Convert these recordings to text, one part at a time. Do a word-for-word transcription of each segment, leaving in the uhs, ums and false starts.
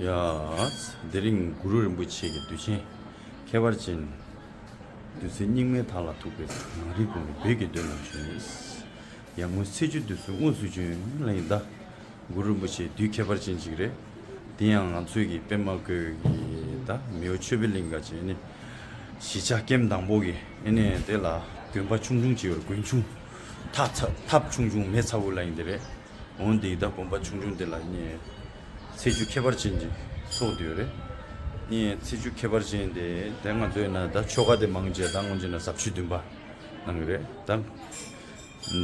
ཡ། དེ་རིང་གུ་རུ་རིན་པོ་ཆེ་གི་དུས་ཆེན་ཁྱད་པར་ཅན། དུས་ཚོད་རྙིང་མའི་མཐའ་ལ་ཐུག་པའི་ངང་རིང་གོང་གི་བོད་ཀྱི་མདུན་ལ་བྱོན། ཡར་ངོའི་ཚེས་བཅུ་དུས་ཚོད་དངོས་སུ་བྱོན་ལ་ཡིན་ད། གུ་རུ་རིན་པོ་ཆེའི་དུས་ཁྱད་པར་ཅན་ཅིག་རེད། དེ་ཡང་ང་ཚོའི་གི་པད་མ་བཀོད་ཀྱི་ད་མེའོ་ཆོས་འཕེལ་གླིང་ག་ཅིག་ནི། གཞིས་ཆགས་ཀེམ་དང་པོ་གི་ཨེ་ནས་དེ་ལ་དགོན་པ་ཆུང་ཆུང་ཅིག་ཡོད་རེད། དགོན་ཆུང་། ཐབ་ཚ་ཐབ་ཆུང་ཆུང་མེ་ཚ་བོ་ལ་ཡིན་དེ་རེད། འོན་ཏེ་ད་དགོན་པ་ཆུང་ཆུང་དེ་ལ་ནི་ཚེས་བཅུ་ཁྱད་པར་ཅན་གྱི་ཚོགས་དེ་ཡོད་རེད། ནི་ཚེས་བཅུ་ཁྱད་པར་ཅན་དེ་དེ་ང་ཚོའི་ན་ད་ཆོ་ག་དེ་མང་ཆེ་ད་སྔོན་ཆད་ན་ཟབ་ཆོས་བདུན་པ་གནང་གི་རེད་ད།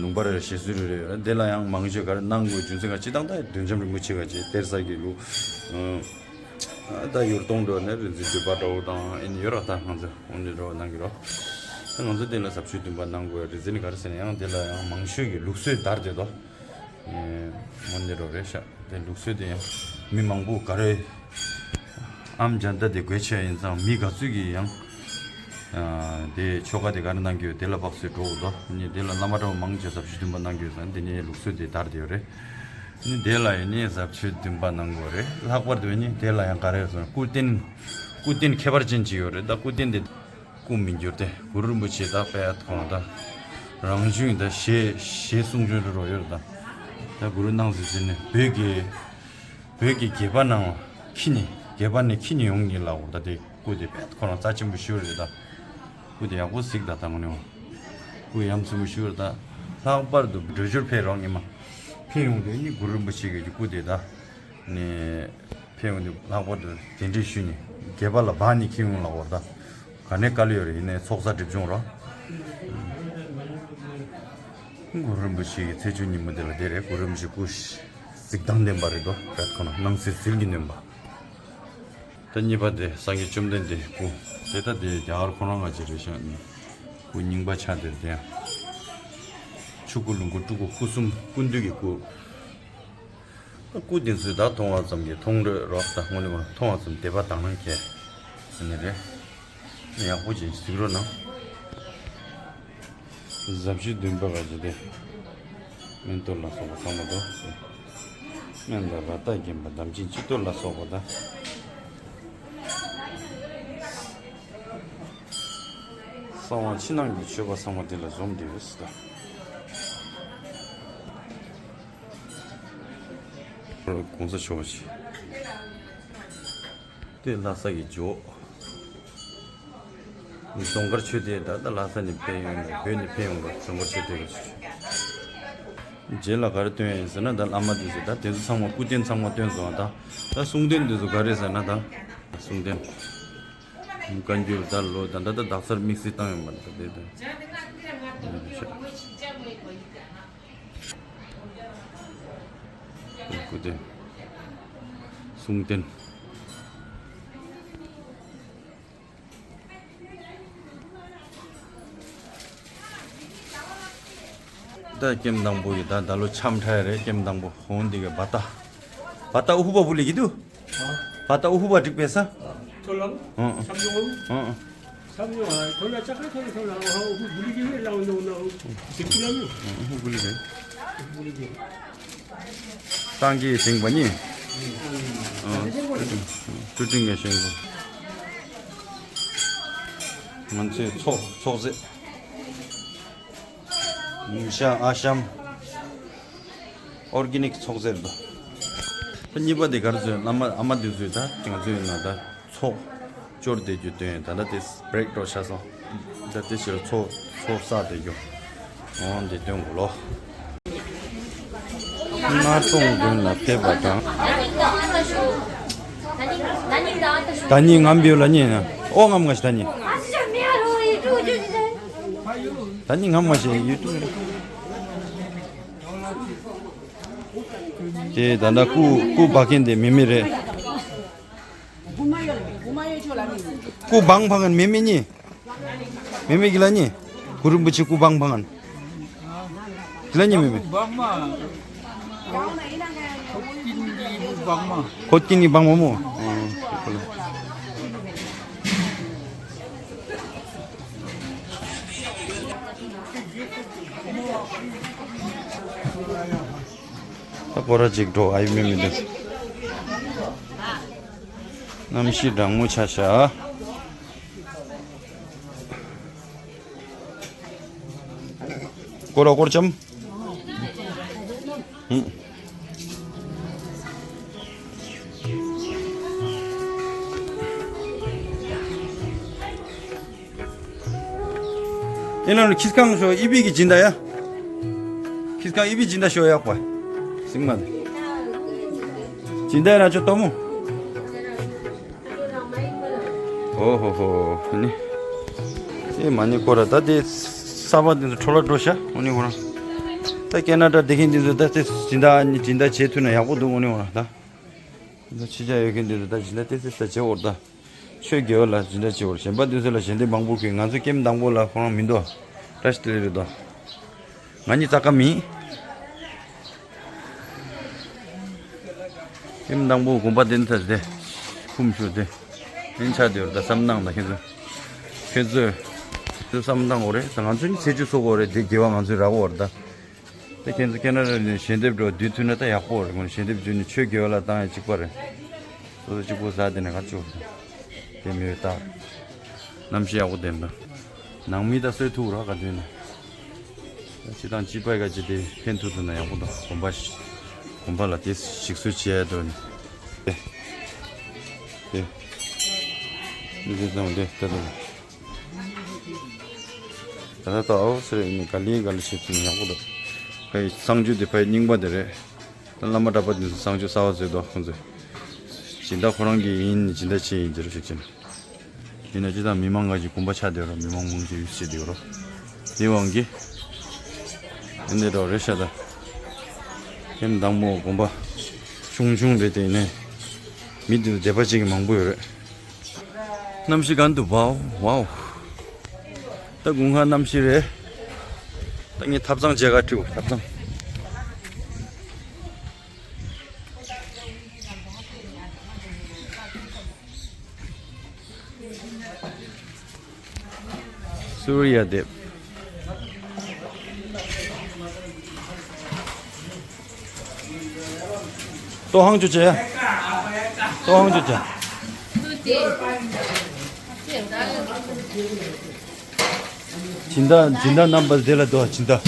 ལུང་པ་རེ་རེ་ཞེ་སུ་རེ་རེ་ཡོད་རེད། དེ་ལ་ཡང་མང་ཆེ་ག་རེ་གནང་དགོས་རྒྱུ་མཚན་ག་ཅི་དང་ད་དོན་འཇམ་རིན་པོ་ཆེ་ག་ཅི་གཏེར་གསར་གྱི་ལུགས། ད་ཡུལ་སྟོང་འགྲོ་ནས་རིན་ཆེན་འདུས་པ་འདྲ་བོ་དང་ཨེ་ནི་ཡོད་ར་ད་ང་ཚོ་འོན་ཏེ་འགྲོ་གནང་གི་རོགས། ད་ང་ཚོ་དེ་ལ་ཟབ་ཆོས་བདུན་པ་གནང་དགོས་རེད་ཟེར་ནི་ག་རེ་ཟེར་ན་ཡང་དེ་ལ་ཡང་མང་ཤོས་ཀྱི་ལུགས་སྲོལ་དར་བསྡད་དོ། མོན་ནི་རོ་རེད་ཤག་དེ་ལུགས་སྲོལ་དེ་ཡང་མི་མང་པོ་ག་རེ་ཨམ་ཅན་ད་དེ་དགོས་ཆེ་ཡིན་ཙང་མི་ག་ཚོད་ཀྱིས་ཡང་དེ་ཆོ་ག་དེ་ག་རེ་གནང་གི་ཡོད་དེ་ལ་དཔག་ཚོད་འགྲོ་འོ་དོ་ནི་དེ་ལ་བླ་མ་འདྲ་བོ་མང་ཆེ་ཟབ་ཆོས་བདུན་པ་གནང་གི་ཡོད་ཙང་དེ་ནི་ལུགས་སྲོལ་དེ་དར་བསྡད་ཡོད་རེད། ནི་དེ་ལ་ཡང་ནི་ཟབ་ཆོས་བདུན་པ་གནང་དགོས་རེད། ལྷག་པར་དུ་ནི་དེ་ལ་ཡང་ག་རེ་ཟེར་ན་སྐུ་རྟེན། སྐུ་རྟེན་ཁྱད་པར་ཅན་ཅིག་ཡོད་རེད། ད་སྐུ་རྟེན་དེ་སྐུ་མི་འགྱུར་ཏེ་གུ་རུ་རིན་པོ་ཆེ་ད་དཔེ་ཁོང་ད་རང་བྱུང་ད་ཞེས་ཞེས་གསུང་བྱོན་རེ་རོ་ཡོད་རེད། ད་ད་གུ་རུ་སྣང་སྲིད་ཟེར་ནས་བོད་ཀྱི་བོད་ཀྱི་རྒྱལ་པོ་ནང་ཁྱི་ནི་རྒྱལ་པོ་ནི་ཁྱི་ནི་ཡོང་གི་ལ་འོ་ད་དེ་སྐུ་དེ་དཔེ་ཁོ་རང་རྩ་ཆེན་པོ་ཞུ་རེད་ད། སྐུ་དེ་ཡག་པོ་གཟིགས་ད་ད་ངོ་ནས་སྐུ་ཡ་མཚན་པོ་ཞུ་རེད་ད། ལྷག་པར་དུ་བྲོས་བྱོལ་ཕེབས་རོགས་ཉི་མ་ཕེབས་ཡོང་དུས་ནི་གུ་རུ་རིན་པོ་ཆེ་གི་སྐུ་དེ་ད་ནི་ཕེབས་ཡོང་དུས་ལྷག་པར་དུ་གདན་འདྲེན་ཞུས་ནས་རྒྱལ་པོ་ལ་འབག་ནས་ཁྱེར་ཡོང་ལ་འོ་ད་ག་ནས་དཀའ་ལས་ཡོད་རེད། ཡིན་ནའི་ཚོགས་བསགས་སྒྲིབ་སྦྱོང་རོགས། གུ་རུ་རིན་པོ་ཆེ་གི་ཚེས་བཅུ་ཉིན་མོ་དེ་ལ་དེ་རེད། གུ་རུ་རིན་པོ་ཆེ་སྐུ་གཟིགས་སྟངས་ལྡན་པ་རེད་དོ། རེད་ཁོ་ན་སྣང་སྲིད་ཟིལ་གྱིས་གནོན་པ། ད་གཉིས་པ་དེ་སངས་རྒྱས་བཅོམ་ལྡན་འདས་སྐུ། དེ་ད་དེ་རྒྱ་གར་ཁོ་རང་ང་ཅི་རེད་ཤག་ནི་སྐུ་རྙིང་པ་ཆགས་དེར་དེ་ཡང་ཆུ་སྐུ་ལུང་སྐུ་སྤྲུལ་སྐུ་སྐུ་གསུམ་སྐུ་མདུན་གྱི་སྐུ། སྐུ་དེ་ཚོས་ད་མཐོང་བ་ཙམ་གྱིས་མཐོང་རོགས་ད་དངོས་གནས་མཐོང་བ་ཙམ་དད་པ་དག་སྣང་སྐྱེ་ནི་རེད། ཡག་པོ་ཅིག་གཟིགས་རོགས་གནང་། ཟབ་ཆོས་བདུན་པ་ག་ཅི་སྟེ། སྨན་གཏོར་ལ་སོགས་པ་ཚང་མ་དོ། སྨན་དང་རཀྟ་བརྒྱན་པ་དམ་ཅན་སྤྱི་གཏོར་ལ་སོགས་པ་དང་། གསང་བ་ཕྱི་ནང་གི་མཆོད་པ་ཚང་མ་དེ་ལ་འཛོམས་ཏེ་ཡོད་སྲིད་ད། གོང་ས་མཆོག་ཅིག་དེ་ལྷ་ས་གི་ཇོ། ཟུང་སྐར་ཆོས་སྡེ་ད་ལྟ་ལྷ་ས་ནས་ཕེབས་ཡོང་ནས་བོད་ནས་ཕེབས་ཡོང་བ་ཟུང་སྐར་ཆོས་སྡེ་གི་རྗེས་ལ་ག་རེ་སྟོན་ཡིན་ཟེར་ན་ད་བླ་མ་དེ་ཚོས་ད་དེ་ཚོ་ཚང་མ་སྐུ་རྟེན་ཚང་མ་སྟོན་སོང་ད། ད་གསུང་རྟེན་དེ་ཚོ་ག་རེ་ཟེར་ན་ད་གསུང་རྟེན་བཀའ་འགྱུར་ད་ལོ་ད་ད་ད་དག་ཚར་དམིགས་བསལ་བཏང་ཡོང་བ་ད་དེ་ད། སྐུ་རྟེན། གསུང་རྟེན། ད་ཀེམ་དང་པོ་ཡི་ད་ད་ལོ་འཆམ་ཕྲ་ཡ་རེད། ཀེམ་དང་པོ་ཧོང་འདི་གི་བ་ཏ། བ་ཏ་ཨུ་ཧུ་བ་བུ་ལི་གི་དུ། བ་ཏ་ཨུ་ཧུ་བ་འགྲིག་པས་ས། ཐོ་ལམ། ཨང་ཨང་། འཆམ་ཡོང་། ཨང་ཨང་། འཆམ་ཡོང་ཧ། ཐོ་ལ་ཅ་ཁ་ཐོ་ལ་ཐོ་ལ་ཨུ་ཧུ་བུ་ལི་གི་ལའོ་ནོ་ནོ། ཨུ་ཧུ་བུ་ལི་གི། ཨུ་ཧུ་བུ་ལི་གི། ཨུ་ཧུ་བུ་ལི་གི། སངས་རྒྱས་བཞེངས་པ་ཉིད། ཨ། ཀྲུ་ཀྲིང་གི་བཞེངས་པ། ང་ཚོའི་ཚོགས་ཚོགས་རྫས། ཉིན་ཤང་ཨ་ཤམ། ཨོར་གེ་ནིག་ཚོགས་རྫས་རེད་པ། ད་གཉིས་པ་དེ་ག་རེ་བཟོས། བླ་མ་ཨ་མ་དེ་ཚོས་ད་ང་ཚོའི་ན་ད། ཚོགས་སྐྱོར་བསྡད་རྒྱུ་སྟོན། ད་ལྟ་དེ་བྷི་རེག་འགྲོ་ཆགས་སོང་། ད་དེ་ཕྱིར་ཚོགས་ཚོགས་བསགས་བསྡད་རྒྱུ། འོང་དེ་སྟོན་དགོས་ལོ། སྣར་ཐོང་དགོན་ལ་ཕེབས་པ་དང་། ད་ནི་ངམ་བིའུ་ལ་ཉེ་ན་ཨོ་ངམ་ང་ཞིག་ད་ནི། ད་ནི་ངམ་ང་ཞིག་ཡུ་ཊུབ་རེད། དེ་ད་ལྟ་སྐུ་སྐུ་འབག་མཁན་དེ་མེ་མེ་རེད། སྐུ་འབག་འཕང་ངན་མེ་མེ་གཉིས། མེ་མེ་གི་ལ་གཉིས། གུ་རུ་རིན་པོ་ཆེ་སྐུ་འབག་འཕང་ངན། གི་ལ་གཉིས་མེ་མེ། འབག་མ། ཁོ་ཀིན་གི་འབག་མ་མོ། ད་སྐོར་ར་ཅིག་འགྲོ་ཨ་ཡི་མེ་མེ་འདུག་གནམ་གཤིས་གྲང་མོ་ཆགས་ཤག་སྐོར་ར་སྐོར་ལྕམ། ཧུམ། ཨེ་ལ་ཁིས་ཁང་ཤོ་ཨི་བི་གི་སྦྱིན་བདག་ཡ། ཁིས་ཁང་ཨི་བི་སྦྱིན་བདག་ཤོ་ཡག་པ། སིང་མ་ལ། སྦྱིན་བདག་ཡ་ན་ཆོ་ཏོ་མོ། ཨོ་ཧོ་ཧོ། ནི། ཨེ་མ་ནི་ཁོ་ར་ད་དེ་ས་བ་དེ་ཚོ་འཕྲོ་ལ་འགྲོ་ཤ་འོ་ནི་ཁོ་ར། ད་ཀེ་ན་ཌ་དེ་ཁེན་དེ་ཚོ་ད་དེ་སྦྱིན་བདག་ནི་སྦྱིན་བདག་བྱེད་ཐུབ་ན་ཡག་པོ་འདུག་འོ་ནི་ཁོ་ར་ད། ད་ཕྱི་རྒྱལ་ཡོད་མཁན་དེ་ཚོ་ད་སྦྱིན་བདག་ཏེ་ཚེ་ད་བྱེད་འོར་ད། ཆོས་དགེ་བ་ལ་སྦྱིན་བདག་བྱེད་འོར་གཞན་པ་དེ་ཚོ་ལ་ཞལ་འདེབས་མང་པོ་གི་ང་ཚོ་ཀེམ་དང་པོ་ལ་ཁོ་རང་མི་འདུག་བཀྲ་ཤིས་བདེ་ལེགས་རེད་དོ། ང་གཉིས་རྩ་ཀ་མིན། ཀེམ་དང་པོ་དགོན་པ་དེ་ནི་ཐ་དེ། ཁུམ་ཤོ་དེ། ཨིན་ཆ་དེ་འོར་ད་བསམ་སྣང་ད་ཁྱེད་ཚོ། ཁྱེད་ཚོས། ཁྱེད་ཚོ་བསམ་སྣང་འོ་རེད་ད་ང་ཚོ་ནི་ཚེ་བཅུ་སོགས་འོ་རེད་དེ་དགེ་བ་ང་ཚོས་རག་འོར་ད། དེ་ཁྱེད་ཚོ་ཁེ་ན་ཌ་ནས་ཞལ་འདེབས་འགྲོ་བསྡུས་ཐུབ་ན་ད་ཡག་པོ་རེད། ཁོང་ཞལ་འདེབས་བརྒྱུད་ནས་ཆོས་དགེ་བ་ལ་བཏང་ཡ་གཅིག་པ་རེད། སོ་སོ་གཅིག་པོ་ཟ་དེ་ནས་ག་ཅུ་དེ་མི་ཡོད་ད། གནམ་གཤིས་ཡག་པོ་ལྡན་པ། ནང་མི་ད་གསོད་ཐུག་ར་ག་དུས་ནས། སྤྱི་དང་སྤྱི་པའི་ག་ཅི་དེ་ཕན་ཐུག་ཐུབ་ན་ཡག་པོ་དང་གོམ་པ་ཞིག་གོམ་པ་ལ་དེ་ཞིག་གསོ་བྱེད་ཡ་དོ་ནི། དེ་དེ་མི་དེ་ཙམ་དེ་ལྟ་དུ། ད་ལྟ་ཨོ་སི་རེད་ནི་ག་ལི་ག་ལི་བྱེད་ཚུལ་ཡག་པོ་འདུག་ཕའི་གསང་སྤྱོད་དེ་ཕའི་རྙིང་པ་དེ་རེད། ད་བླ་མ་གྲྭ་པ་དེ་ཚོ་གསང་སྤྱོད་གསར་པ་བཟོས་འདུག་ཁོང་ཚོས། སྦྱིན་བདག་ཁོ་རང་གི་ཡིན་ནི་སྦྱིན་བདག་ཆེ་ཡིན་ཟེར་ཞིག་ཅན། ཡིན་ན་ཅི་དང་མི་མང་ག་ཅིག་གོམ་པ་ཆགས་བསྡད་རོགས་མི་མང་མང་ཅིག་ཡུལ་སྲིད་བསྡད་རོགས། དེ་དབང་གིས། ཨེ་འདི་འདྲ་རེད་ཤག་ད། ཁྱེད་དང་པོ་གོམ་པ་ཆུང་ཆུང་རེད་དེ་ནས། མི་དེ་ཚོ་སྡེ་པ་གཅིག་གི་མང་པོ་ཡོད་རེད། གནམ་གཤིས་གང་འདུག་ཝའོ་ཝའོ། ད་དགུན་ཁ་གནམ་གཤིས་རེད། ད་ངས་ཐབ་ཚང་མཇལ་ཁ་བྲིས་ཐབ་ཚང་། སུར་ཡ་དེབ། ཏོ་ཧང་ཅོ་ཅེ། ཏོ་ཧང་ཅོ་ཅེ། སྦྱིན་བདག་སྦྱིན་བདག་རྣམ་པ་དེ་ལ་དོ་སྦྱིན་བདག་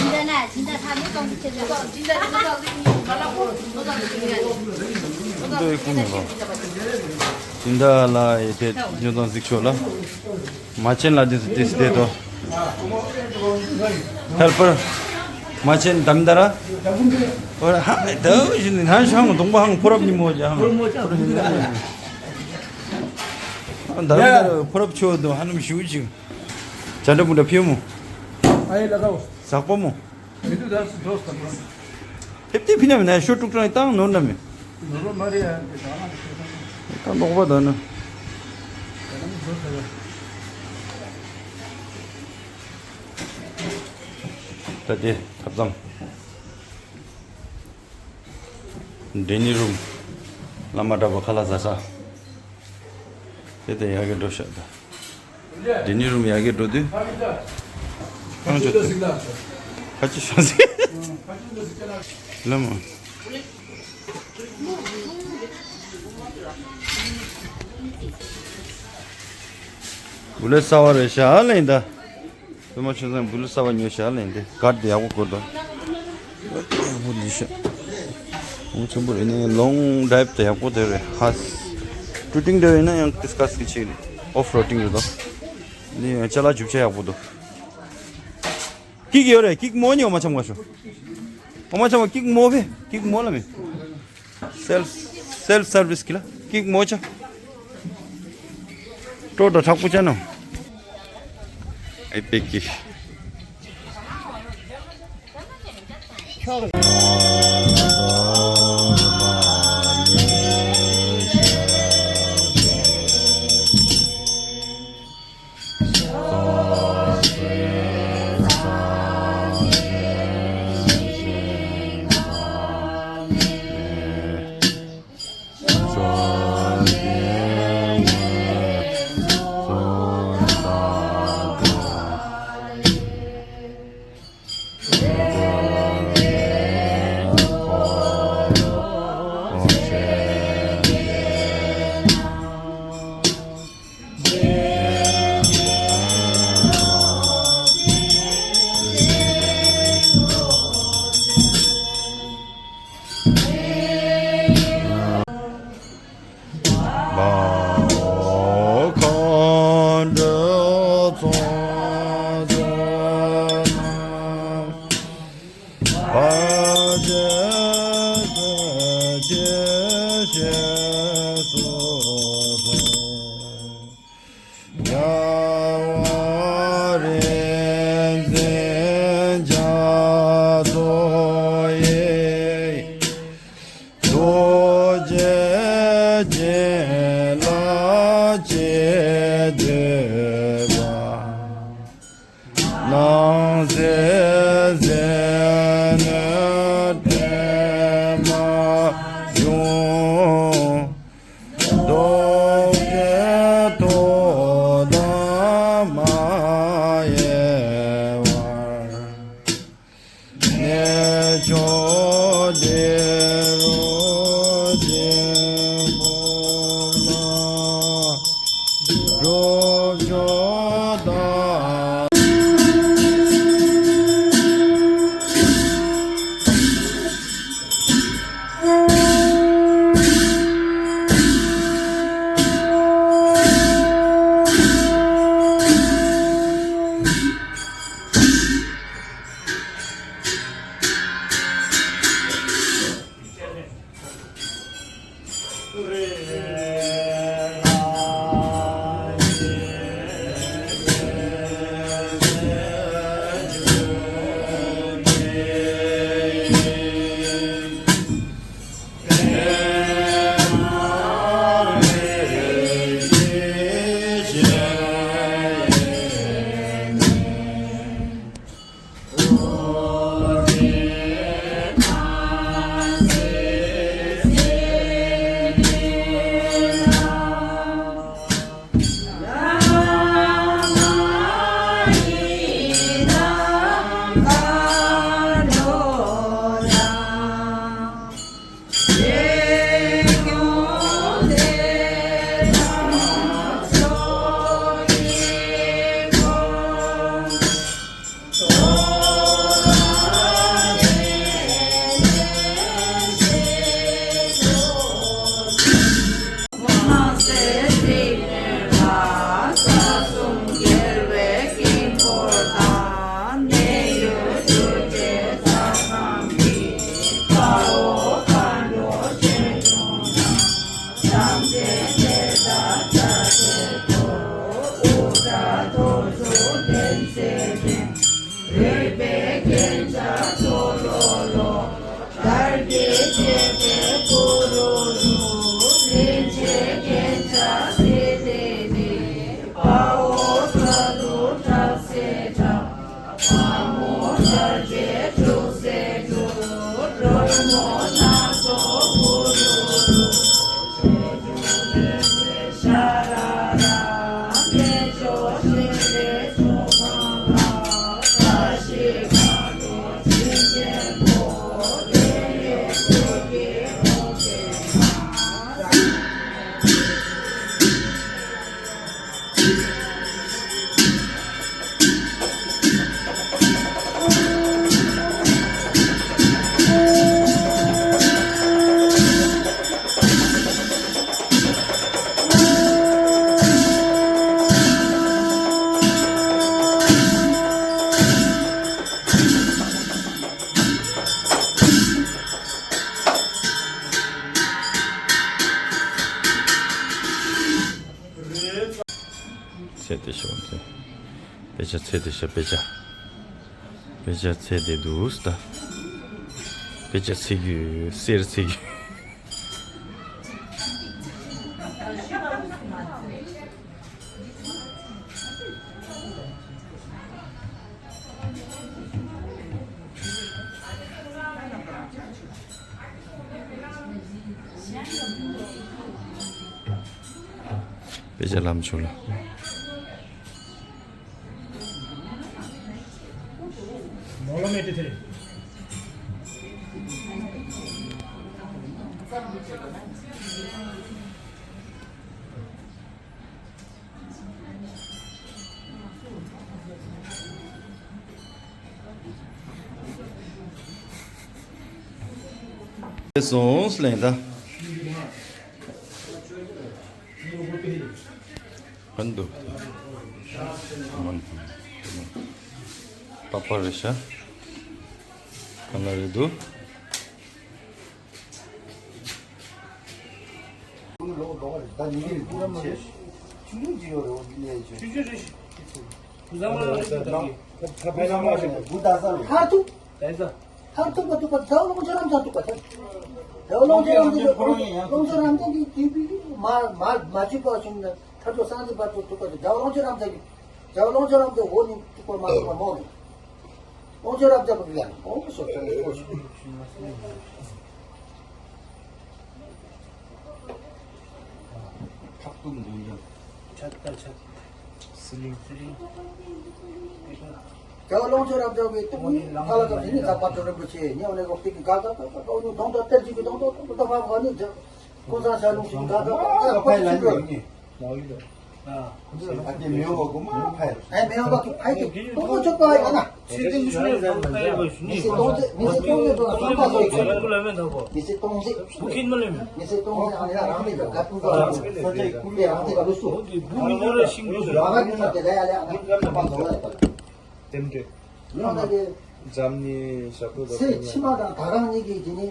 སྦྱིན་བདག་ལ་ཡི་དེ་ཉོ་ཚོང་གཟིགས་ཤོག་ལ། མ་ཆེན་ལ་དེ་དེ་དེ་དོ། ཧེལ་པར། མ་ཆེན་དམ་དར། འོ་ཧ་དེ་བཞིན་ཧང་ཤང་གདོང་པ་ཧང་ཕོ་རབ་ཉི་མོ་ཅི་ཧང་། ད་རུང་ཕོ་རབ་ཆོ་དོ་ཧ་ནམ་ཞུ་ཅིག་བྱ་འདྲ་མུ་འདྲ་ཕིའོ་མོ། ཨ་ཡེ་ལ་དྭོ། ཟག་པ་མོ། མི་འདུག་ད་སུ་འགྲོ་སམ་རོ། ཧེབ་ཏི་ཕི་ན་མི་ན་ཤོ་ཀྲུག་ཀྲང་བཏང་ནོར་ན་མི། ནོར་བ་མ་རེད་ཡ་འདི་ད་ང་ད་ཤོ་ཀྲང་། ད་ནོག་པ་ད་ན། ད་ང་འགྲོ་ད་ཡ། ད་དེ་ཐབ་ཚང་། ཌེ་ནི་རུམ། བླ་མ་གྲྭ་པ་ཁ་ལག་ཟ་ས། དེ་དེ་ཡག་གི་འགྲོ་ཤག་ད། ཌེ་ནི་རུམ་ཡག་གི་འགྲོ་དུས། ཁང་ཆུ་དེ། ཁ་ཆུ་ཤོག་ཟིག་ལ་མ། འབུ་ལེ་ས་བ་རེ་ཤ་ལེན་ད། པད་མ་ཆུ་ཚང་འབུ་ལེ་ས་བ་ཉོས་ཤ་ལེན་ཏེ་གར་དེ་ཡག་པོ་བསྐོར་དོ། ཡག་པོ་འདི་ཤ། ཧོང་ཆེན་པོ་རེད་ནས་ལོང་ཌའིབ་དེ་ཡག་པོ་དེ་རེད་ཧ། ཀྲུ་ཏིང་འདྲ་ཡིན་ན་ཡང་ཏིས་ཀ་སི་ཆེ་རེད། ཨོཕ་རོ་ཏིང་རེད་དོ། འདི་ཡང་ཅ་ལག་རྒྱུ་ཆ་ཡག་པོ་འདུག་ཀིག་ཡོད་རེད། ཀིག་མོ་ཉོ་མ་ཆམ་ག་ཤོ། ཨོ་མ་ཆམ་ཀིག་མོ་བེ་ཀིག་མོ་ལ་མེ། སེལ་སེལ་སར་བིས་ཀི་ལ་ཀིག་མོ་ཆ། ཏོ་ཏོ་ཁྲག་པོ་ཆ་ནོ། ཨེ་པེ་ཀི། ཞེས་སོགས་སོ། རྒྱལ་བ་རིག་འཛིན་རྒྱ་མཚོ་ཡི། ཐུགས་རྗེ་བྱིན་རླབས་ཆེས་བསྟོད་པ། སྣང་སྲིད་ཟིལ་གནོན་བརྟན་མ་བྱུང་། རྡོ་རྗེ་ཐོག་མཐའ་མ་གཡེལ་བར། གནས་མཆོག་འདི་རུ་ཆེན་པོ་ལ། སྒྲུབ་མཆོག་དང་། ཚད་དེ་ཤོག་ཚེ། དཔེ་ཆ་ཚད་དེ་ཤོག་དཔེ་ཆ། དཔེ་ཆ་ཚད་དེ་འདུག་ད། དཔེ་ཆ་ཚད་རྒྱུ་གསེར་ཚད་རྒྱུ། དཔེ་ཆ་ལམ་ཆུང་ལ། མོ་ལོ་མེ་ཏི་ཐེ། སོང་ལེན་ད། གང་འདུག་པ་པ་རེད་ཤག་གང་ལ་རེད་འདུག་ད་ཉིན་གྱི་རིགས་ཆེ། ཆུང་ཆུང་ཅིག་ཡོད་རེད། འོ་འདི་ལས་ཆུང་ཆུང་རེད། བུ་ཚང་མ་ལ་ཞིག་དང་གི། བུ་ཚང་མ་ཞིག་བུ་ད་ས་རེད། ཐར་ཐུབ། ད་ས། ཐར་ཐུབ་པ་ཐུབ་པ་ད་ལོངས་སྤྱོད་རབ་འབྱམས་ཐུབ་པ་ཐར། ད་ལོངས་སྤྱོད་རབ་འབྱམས་ཀྱི་ལོངས་སྤྱོད་རབ་འབྱམས་ཀྱི་དུས་པའི་མ་མ་མ་བཅུག་པ་བྱུང་ན་ཐར་ཐུབ་སངས་རྒྱས་བར་དུ་ཐུབ་པ་ཐུབ། ད་ལོངས་སྤྱོད་རབ་འབྱམས་ཀྱི། ད་ལོངས་སྤྱོད་རབ་འབྱམས་འོ་ནི་ཐུབ་པ་མ་ཐུབ་པ་མོ་ནི། ལོངས་སྤྱོད་རབ་འབྱམས་པ་གི་ལན་འོ་སོ་སོ་ནི་འོ་སོ། ཁྲག་འཐུང་འདོན་འདོན། ཆད་ད་ཆད། སི་ལིང་། སི་ལིང་། རྒྱལ་བ་ལོངས་སྤྱོད་རབ་འབྱམས་པའི་སྟོང་ཉིད་ཐ་ལ་ཀ་ཟི་ནི་ཛ་པ་ཏྲ་རིན་པོ་ཆེ་ཉེ་བ་ནས་འོག་སྟེང་གི་ག་ག་ག་ག་ག་འོ་ནི་གདོང་དང་གཏེར་གྱི་གདོང་དང་གདོང་དང་ཕ་ག་ནི་ཀུན་བཟང་ཤར་ལུང་ཞིག་ག་ག་ག་ག་ཕ་ལ་ནི་ནི་མ་ཡི་ལ། ཨ་དེ་མེ་འོ་གོ་མ་ཕ་ཡི། ཨ་མེ་འོ་ག་ཕ་ཡི་གཏོང་གོ་ཆོག་པ་ཡ་ན། ཚེ་བརྟན་ཆུ་ནས་བཟང་ཕ་ཡི་བ་ཞུ་ནི། མི་ཚེ་སྟོང་ཚེ་མི་ཚེ་སྟོང་ཚེ་དང་བསམ་པ་སོགས་ཀྱི། མི་ཚེ་སྟོང་ཚེ། བུ་ཁྱིམ་ནོ་ལེམ། མི་ཚེ་སྟོང་ཚེ་ཨ་ནི་ཡ་རང་ལས་ཀྱང་ག་ཀུན་བཟང་རང་ལས་ཀྱང་ཀུན་ལས་རང་ལས་ཀྱང་ལུས་སུ། བུ་མི་ནོ་ར་ཤིང་ལུས་སུ། རང་ལ་ཀུན་བཟང་དེ་ལ་ཡ་ལས་ཨ་ནི་ཀུན་བཟང་ལོ་ལ་ཡ། རྟེན་འབྲེལ། ཡང་ན་དེ། འཛམ་གླིང་ཞབས་བྲོ་དང་ཚེ་ཕྱི་མ་དང་ད་རང་གཉིས་ཀྱི་དེ་ནི།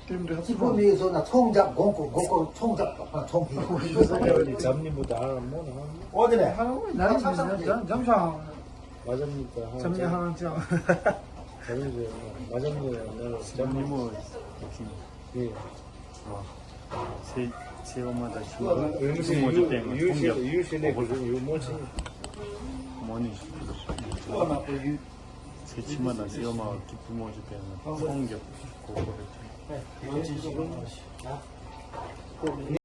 རྟེན་འབྲེལ། གཅིག་པོ་མི་ཡོད་སོང་ན་ཚོང་རྒྱག་དགོང་དགོང་དགོང་དགོང་ཚོང་རྒྱག་པ་ཚོང་གི་ཁོ་གི་ས་སྐྱ་པ་ནི་འཛམ་གླིང་པོ་དང་མོ་ན། ཨོ་དེ་ནས། ཧ་ལམ་ན་རེ་ཆབ་ཆབ་ཀྱི་འཇམ་ཤང་། མ་འཇམ་ནི་ད་ཧ་འཇམ་ནི་ཧ་ལམ་ཅང་། འཇམ་ནི་རེད། མ་འཇམ་ནི་རེད། ན་རོ་འཇམ་ནི་མོ་ཡིན། ཚེ་ཚེ་འོ་མ་དང་ཆུང་མ་ཡུལ་ཡུལ་ཡུལ་ཡུལ་ཡུལ་ཡུལ་ཡུལ་ཡུལ་མོ་ཆེ། མོ་ནི། ཚེ་ཕྱི་མ་དང་ཚེ་འོ་མ་བ་ཀི་ཏི་མོ་ཅིག་པས་ན་ཚོང་རྒྱབ་གོ་གོ་རེད།